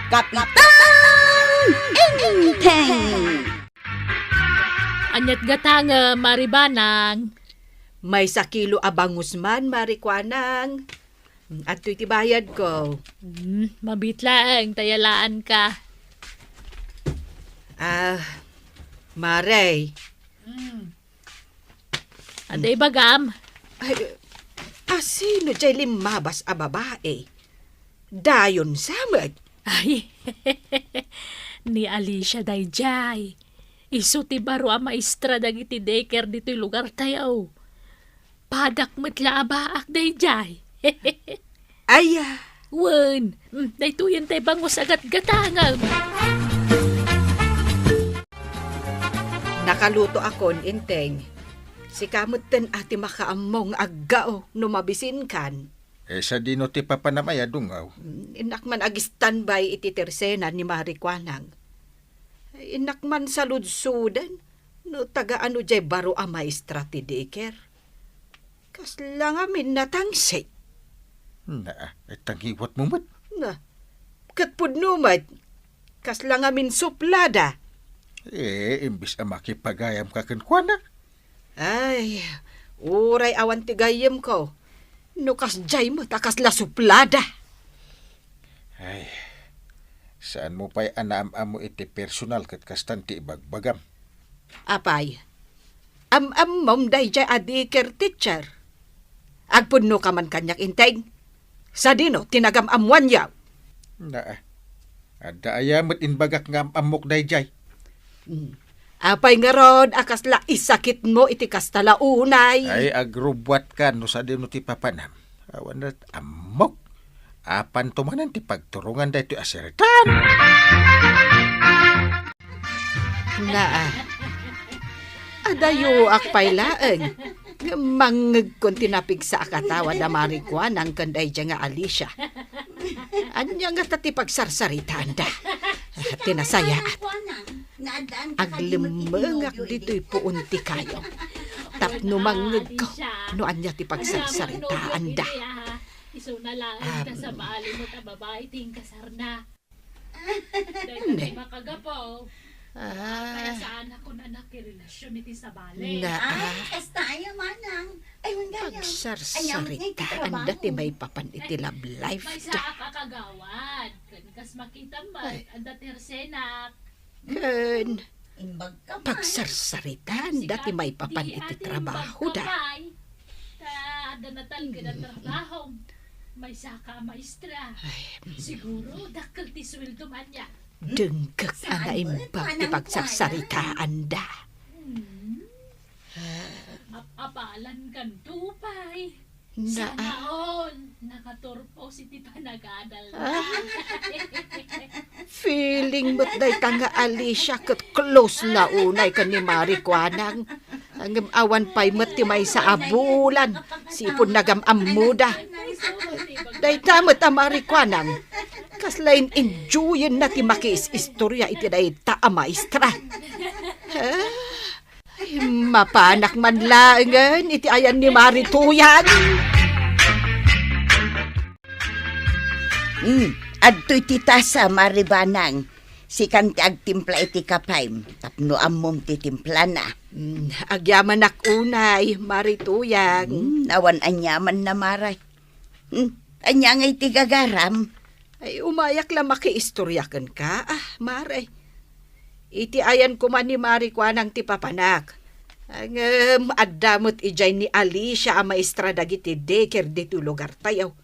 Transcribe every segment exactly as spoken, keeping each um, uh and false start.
Kapitan Enteng! Aniat gatangem, Mari Banang? Maysa kilo a bangus man, Mari Kuanang. Adtoy ti bayadko. Hmm, mabiit laeng ta yalaanka. Ah, Mare. Hmm. Ania ibagam? Ay, asino jay limmabas a babai? Dayon sa met. Ay, ni Alicia dayjay. Isu ti baro a maestra dagiti daycare ditoy lugartayo. Padak met la a baak dayjay. Ay, ah. Wen, mm, daytoyen tay bangus a gatgatangem. Nakalutoakon, Enteng. Sika metten a ti makaammo nga aggao no mabisinkan. Eh, sadino ti papanam aya, Dungaw? Mm, innak man ag-standby iti tersena ni Mari Kuanang. Innak man saludsoden no taga-ano jay baro a maestra ti daycare. Kasla ngamin natangsit. Na, ay, tangiwat mo met. Na, ket pudno met, kasla ngamin suplada. Eh, imbis a makipagayam ka kenkuana. Ay, uray awan ti gayyemko. No kasjay met a kasla suplada. Ay, saan mo pay a naam-ammo iti personal ket kastan ti ibagbagam. Apay, am-ammom dayjay a daycare teacher? Agpudno ka man kaniak, Enteng? Sadino ti nagam-ammoanyo? Na, adda aya met imbagak nga am-ammok dayjay? Hmm. Apay ngarud a kasla isakitmo iti kasta la unay? Ay, agrubbuatka no sadino ti papanam. Awan met ammok. Apanto manen ti pagturongan daytoy a siritan. Naa. Adayoak pay laeng. Ngem mangngegkon ti napigsa a katawa da Mari Kuanang ken daydiay nga Alicia. Ania ngata ti pagsarsaritaanda? Ti nasayaat. Aglemmengak ditoy puon ti kayo. Tapno mangngegko no ania ti pagsarsaritaanda. Isuna laeng ta sabali met a babai ti inkasarna. Dayta ti makagapu. Ah. Kaya saan ako na nakirelasyon iti sabali. Na, ah. Ay, kasta aya, manang. Ay, wen gayam. Pagsarsaritaanda ti maipapan iti love life da. Maysa a kakagawad. Ken kas makitam met, adda ti arsenak. Ken pagsarsaritaanda ti maipapan iti trabaho da. Ta adda natalged a trabaho. Maysa ka a maestra. Ay, mm. Siguro, dakkel ti sueldo man niya. Denggek a naimbag ti pagsarsaritaanda. Hmm. Ap-apalan kanto pay. Sana all nakaturpos iti panagadalna. Ah. Feeling met dayta nga Alicia ket close la unay ken ni Mari Kuanang. Ngem awan pay met ti maysa a bulan, sipud nagam-ammoda. Dayta met a Mari Kuanang, kasla in-enjoyenna ti makiis-istorya iti dayta a maestra. Ah, ay, mapanak man laengen iti ayan ni Mari Tuyang. Hmm, adtoy ti tasa, Mari Banang. Sikan ti agtimpla iti kapayem, tapno ammom ti timplana. Hmm, agyamanak unay, Mari Tuyang. Hmm, awan aniamanna, Mare. Hmm, ania ngay ti gagaram? Ay, umayak la makiistorya kenka, ah, Mare. Iti ayan koma ni Mari Kuanang ti papanak. Ngem adda met idiay ni Alicia a maestra dagiti daycare ditoy lugartayo.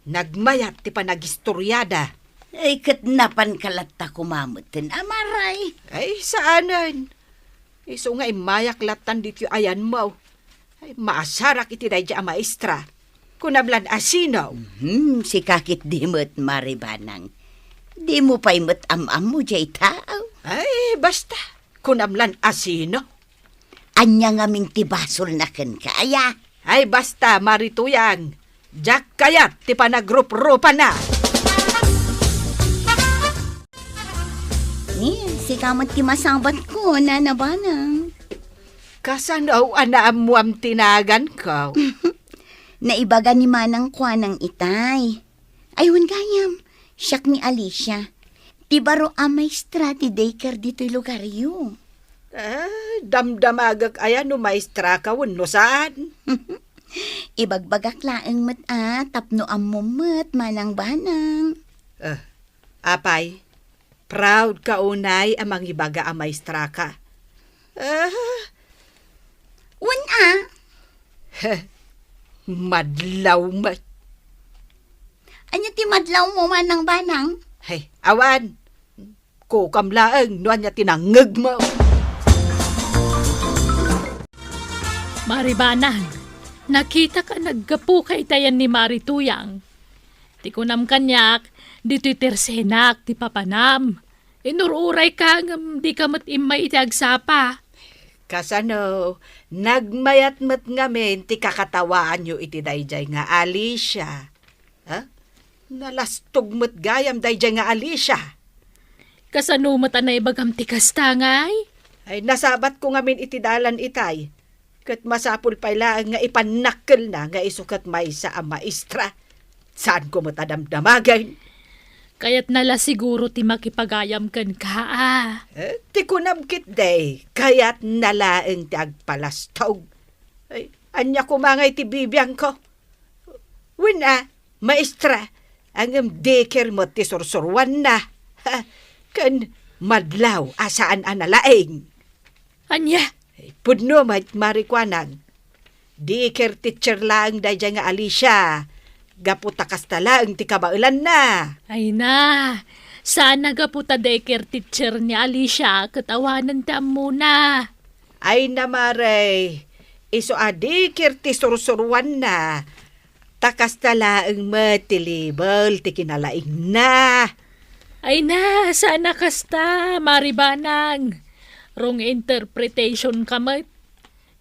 Nagmayat ti panagistoriada. Ay, ket napanka latta koma metten a Mare. Ay, saanen. Isu nga immayak lattan ditoy ayanmo. Ay, maasarak iti daydiay a maestra. Kunam lan a sino? Mhm, sika ketdi met, Mari Banang. Dimo pay met am-ammo diay tao. Ay, basta. Kunam lan a sino? Ania ngamin ti basolna kenka, aya? Ay, basta, Mari Tuyang. Diak kayat ti panagruprupana. Ni, sika met ti masabatko, Nana Banang. Kasano a naammoam ti naganko? Naibaga ni Manang Kuanang itay. Ay, wen gayam, siak ni Alicia. Ti baro a maestra ti daycare ditoy lugaryo. Ah, damdamagek aya no maestraka wenno saan. Ibagbagak laeng met a tapno ammom met, Manang Banang. Ah, apay, proud ka unay a mangibaga a maestraka. Ah, Wen a. Madlaw met. Ania ti madlawmo, Manang Banang? Hay, awan. Kukam laeng no ania ti nangngegmo. Mari Banang, nakitak a naggapuka itayan ni Mari Tuyang. Ti kunam kaniak, ditoy tersenak ti papanam. Inur-urayka ngem dika met immay iti agsapa. Kasano, nagmayat met ngamin ti kakatawaanyo iti daydiay nga Alicia? Ha? Nalastog met gayam daydiay nga Alicia. Kasano met a naibagam ti kasta, ngay? Ay, nasabatko ngamin iti dalan itay. Ket masapul pay laeng nga ipannakkelna nga isu ket maysa a maestra. Saanko met a damdamagen. Kayatna la siguro ti makipagayam kenka, a. Eh, ti kunam ketdi, kayatna laeng ti agpalastog. Ay, ania koma ngay ti bibiangko? Wen a, maestra, ngem daycare met ti sursuruanna. Ha, ken madlaw a saan a nalaing. Ania? Pudno met, Mari Banang. Daycare teacher laeng daydiay nga Alicia. Gapu ta kasta laeng ti kabaelanna. Ay na, saan a gapu ta daycare teacher ni Alicia ket awanen ti ammona. Ay na, Mari, isu a daycare ti sursuruanna. Ta kasta laeng met ti level ti kinalaingna. Ay na, saan a kasta, Mari Banang. Wrong interpretation ka met.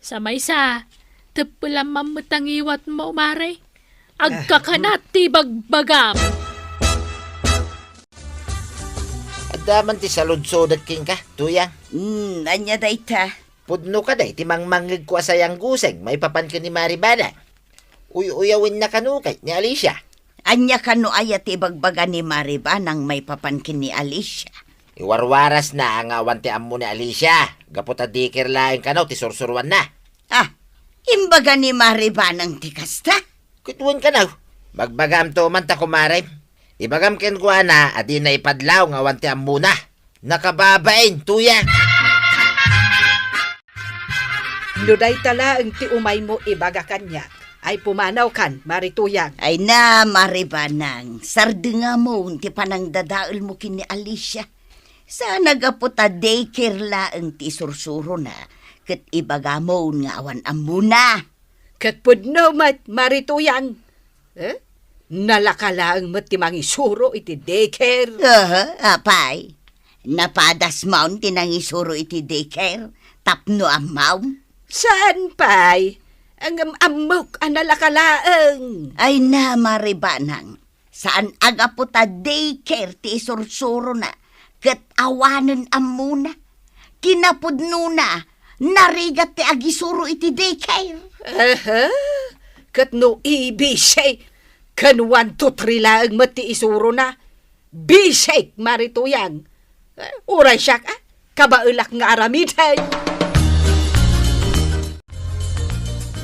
Sa maysa, teppelam met a ngiwatmo, Mari. Agkakanat ti bagbagam. Adda man ti saludsodek kenka, Tuyang. Hmm, ania dayta? Pudno kadi ti mangmangngegko a sayangguseng maipapan ken ni Mari Banang? Uy-uyawenna kano kay ni Alicia? Ania kano aya ti ibagbaga ni Mari Banang maipapan ken ni Alicia? Iwarwarasna nga awan ti ammo ni Alicia, gapu ta daycare laeng kano ti sursuruanna. Ah, imbaga ni Mari Banang ti kasta? Ket wen kano, bagbagaamto man ta, kumarem. Ibagam kenkuana a dina ipadlaw nga awan ti ammona. Nakababain, Tuyang. No dayta laeng ti umaymo ibaga kaniak, ay pumanawkan, Mari Tuyang. Ay na, Mari Banang, sardengamon ti panangdadaelmo ken ni Alicia. Saan a gapu ta daycare laeng ti isursurona, ket ibagamon nga awan ammona. Ket pudno met, Mari Tuyang. Eh? Nalaka laeng met ti mangisuro iti daycare. Aha, apay. Napadasmon ti nangisuro iti daycare tapno ammom? Saan pay? Ngem ammok a nalaka laeng. Ay na, Mari Banang. Saan a gapu ta daycare ti isursurona, ket awanen ammona. Kinapudnona, narigat ti agisuro iti daycare. Aha, ket no A B C ken one two three laeng met ti isurona, bisik, Mari Tuyang. Eh, uray siak, ah, kabaelak nga aramiden.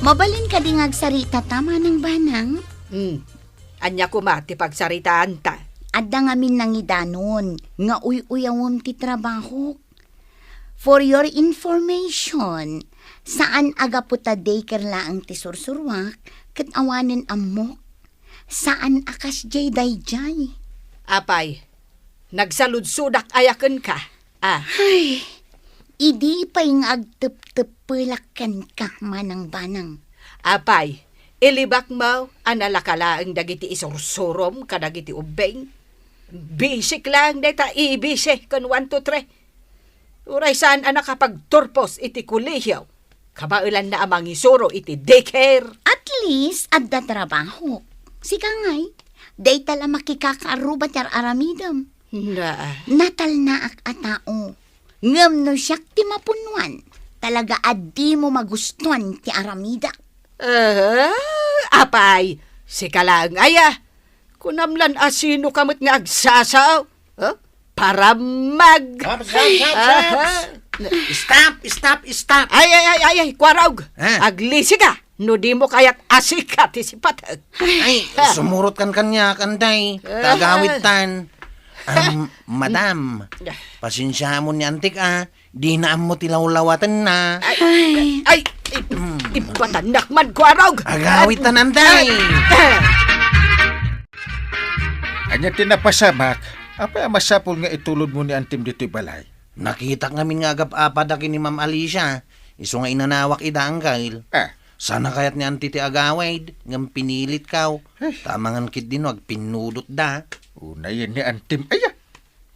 Mabalin kadi nga agsarita ta, Manang Banang? Hmm. Ania koma ti pagsaritaanta? Adda ngamin nangidanon nga uy-uyawem ti trabahok. For your information, saan a gapu ta daycare laeng ti sursuruak ket awanen ammok. Saan a kasdiay daydiay. Apay, nagsaludsodak aya kenka? Ah. Ay, idi pay nga agtepteppelak kenka, Manang Banang. Apay, ilibakmo a nalaka laeng dagiti isursurom kadagiti ubbing? Bisik laeng dayta A B C ken one two three. Uray saan a nakapagturpos iti kolehiyo, kabaelanna a mangisuro iti daycare. At least, adda trabahok. Sika ngay, dayta la makikakaarruba ti ar-aramidem. Na. Natalnaak a tao. Ngem no siak ti mapunnuan, talaga a dimo magustuan ti aramidak. Ah, apay, sika laeng aya. Kunam lan a sino ka met nga agsasao? Huh? paramag. Stop, stop, stop, stop. Aha. Stop, stop, stop. Ay, ay, ay, ay, ay, Kuarog. Ha? Aglisi ka. No dimo kayat asika ti sipatek. Ay, sumurot kan kaniak, Antay. Ta agawidtan. Am, madam, pasensiamon ni antik, a. Dina ammo ti lawlawatenna. Ay, ay, ay, imbatanak man, Kuarog. Agawidtan, Antay. Ania ti napasamak? Apay a masapul nga itulodmo ni Antim ditoy balay? Nakitak ngamin nga agap-apada ken ni Ma'am Alicia. Isu nga inanawak ida, Angkel. Ah. Sana kayat ni Anti ti agawid, ngem pinilitkaw. Ay. Ta amangan ketdi no agpinnudotda. Unayen ni Antim aya.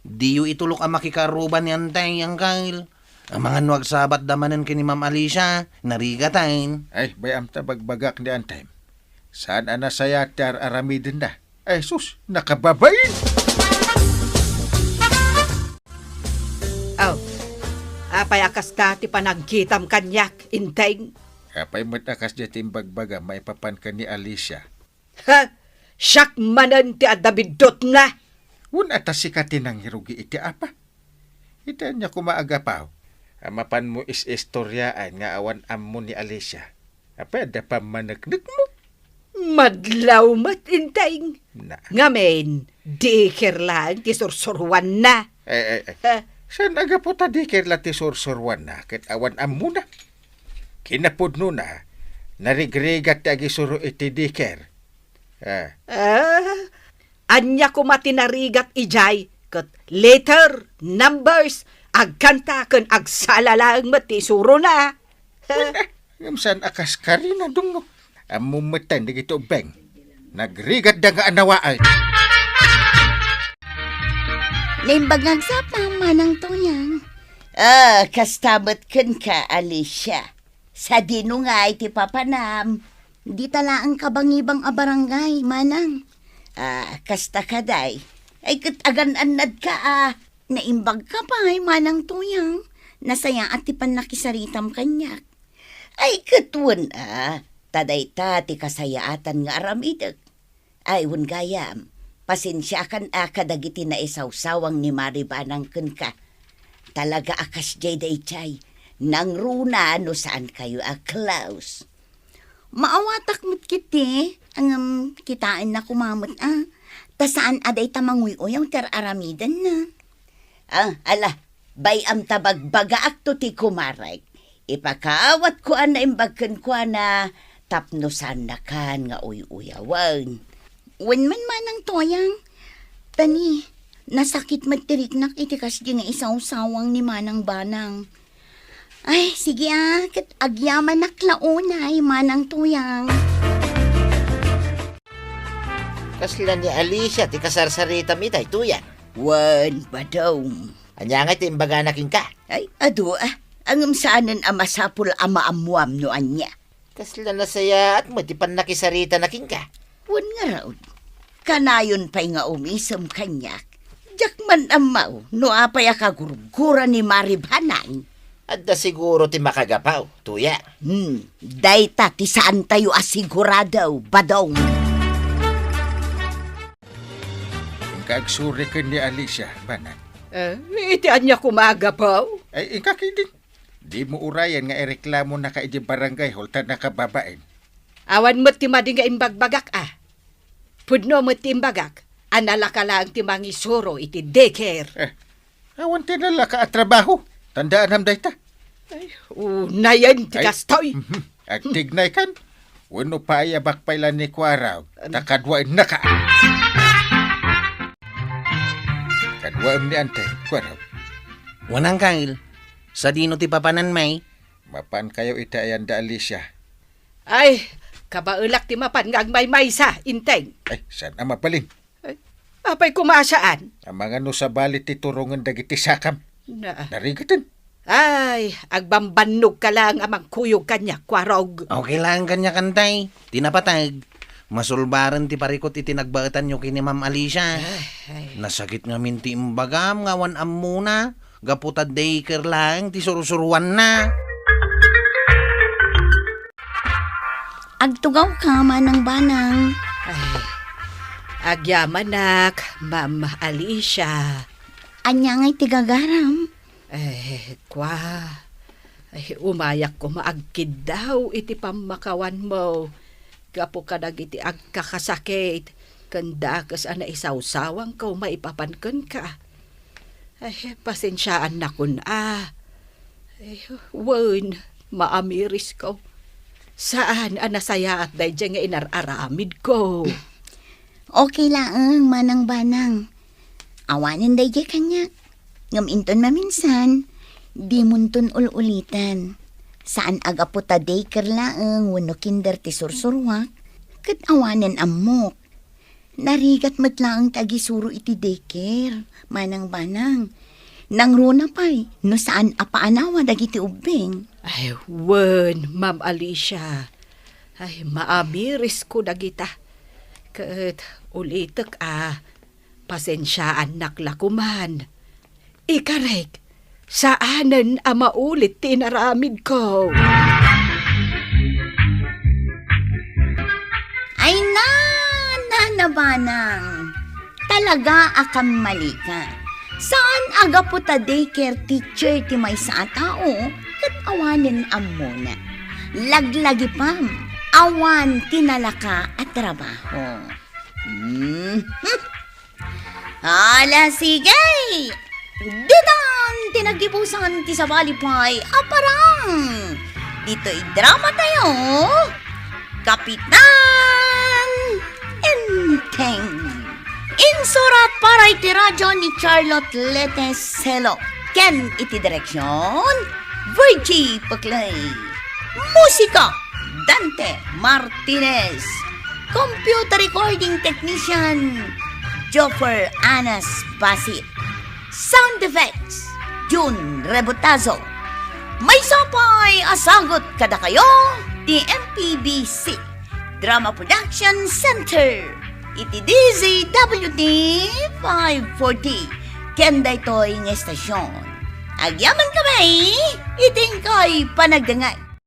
Diyo itulok a makikaruba ni Antay, Angkel. Amangan no agsabatda manen ken ni Ma'am Alicia, narigaten. Ay, bay-am ta bagbagak ni Antim. Saan a nasayaat ti ar-aramidenna? Ay, sus, nakababain! Aw, apay a kasta ti panagkitam kaniak, Inteng? Apay met a kasdiay ti imbagbagam maipapan ken ni Alicia? Ha? Siak manen ti adda biddutna? Wen, a ta sika ti nangirugi iti apa? Iti ania koma a gapu a mapanmo is-istoriaen nga awan ammo ni Alicia? Apay adda pammaneknekmo? Madlaw met, Inteng. Na. Ngamin, daycare laeng ti sursuruanna. Eh, eh, eh. Ha? Saan a gapu ta daycare la ti sursuruanna ket awan ammona? Kinapudnona, narigrigat ti agisuro iti daycare. Ah. Ah, ania koma ti narigat idiay ket letter, numbers, agkanta ken agsala laeng met ti isurona. Wen, ah, ngem saan a kas karina, Dungdung. Ammom metten dagiti ubbing. Nagrigatda nga anawaen. Naimbag nga agsapa, Manang Toyang. Ah, kasta met kenka, Alicia. Sadino ngay ti papanam? Dita laeng kabangibang a barangay, Manang. Ah, kasta kadi. Ay, ket agan-annadka a. Naimbagka pay, Manang Toyang. Nasayaat ti pannakisaritam kaniak. Ay, ket wen a, ta dayta ti kasayaatan nga aramidek. Ay, wen gayam, pasensiakan a kadagiti naisawsawang ni Mari Banang kenka. Talaga a kasdiay daydiay, nangruna no saankayo a close. Maawatak met ketdi, ngem kitaenna koma met a, ta saan a dayta manguy-uyaw ti ar-aramidenna. Ah, ala, bay-am ta bagbagaakto ti kumarek. Ipakaawatko a naimbag kenkuana tapno saannakan nga uy-uyawen. Wen man, Manang Toyang. Tani, nasakit met ti riknak iti kasdi nga isawsawang ni Manang Banang. Ay, sige a, ket agyamanak la unay, Manang Toyang. Kasla ni Alicia ti kasarsaritam itay, Toyang? Wen, Badong. Ania ngay ti imbagana kenka? Ay, adu a. Ngem saanen a masapul a maammuam no ania. Kasla nasayaat met ti pannakisaritana kenka. Wen ngarud, kanayon pay nga umisem kaniak. Diak man ammo no apay a kagurgura ni Mari Banang. Adda siguro ti makagapu, Toyang. Hmm, dayta ti saantayo a sigurado, Badong. Inka agsuri ken ni Alicia, Banang. Eh, iti ania koma a gapu? Ay, inka ketdin. Dimo urayen nga ireklamonaka iti barangay hall ta nakababain. Awan met ti madi nga imbagbagak a. Pudno met ti imbagak a nalaka laeng ti mangisuro iti daycare. Eh, awan ti nalaka a trabaho. Tandaanam dayta. Ay, unayen ti kastoy. Mhm. Agtignaykan. Wenno paayabak pay la ni Kuarog, ta kaduaennaka. Kaduaem ni Ante, Kuarog. Wen, Angkel, sadino ti papanan, may? Mapankayo iti ayan da Alicia. Ay, kabaelak ti mapan nga agmaymaysa, Inteng. Ay, saan a mabalin? Ay, apay koma a saan? Amangan no sabali ti turongen dagiti sakam. Na. Narigaten. Ay, agbambannogka laeng a mangkuyog kaniak, Kuarog. Okay laeng kaniak, Antay. Ti napateg, masulbaren ti parikut iti nagbaetanyo ken ni Ma'am Alicia. Ay, ay. Nasakit ngamin ti imbagam nga awan ammona, gapu ta daycare laeng ti sursuruanna. Agtugawka, Manang Banang. Ay, agyamanak, Ma'am Alicia. Ania ngay ti gagaram? Eh, kua, eh, umayak koma agkiddaw iti pammakawanmo gapu kadagiti agkakasakit ken dakes a naisawsawangko maipapan kenka. Eh, pasensiaannakon a. Eh, wen, maamirisko. Saan a nasayaat daydiay nga inar-aramidko. Okay laeng, Manang Banang. Awanen daydiay kaniak. Ngem inton maminsan, dimonton ul-ulitan. Saan a gapu ta daycare laeng wenno kinder ti sursuruak, ket awanen ammok. Narigat met laeng ti agisuro iti daycare, Manang Banang. Nangruna pay no saan a paanawa dagiti ubbing. Ay, wen, Ma'am Alicia. Ay, maamirisko dagita. Ket ulitek a, pasensiaannak la koman. Ikarek, saanen a maulit ti inaramidko. Ay, na, Nana Banang. Talaga a kammalika. Saan a gapu ta daycare teacher ti maysa a tao, ket awanen ammona. Laglagipam, awan ti nalaka a trabaho. Hmm. Ala, sige! Ditan ti naggibusan ti sabali pay a parang. Ditoy drama tayo, Kapitan Enteng. Insurat para iti radyo ni Charlotte Lete Selo ken iti direksyon, Virgie Peclay. Musika, Dante Martinez. Computer recording technician, Joffer Anas Basit. Sound effects, Jun Rebotazo. Maysa pay a sagut kadakayo ti M P B C Drama Production Center iti D Z W T five forty ken daytoy nga estasyon. Agyamankami iti inkay panagdengngeg.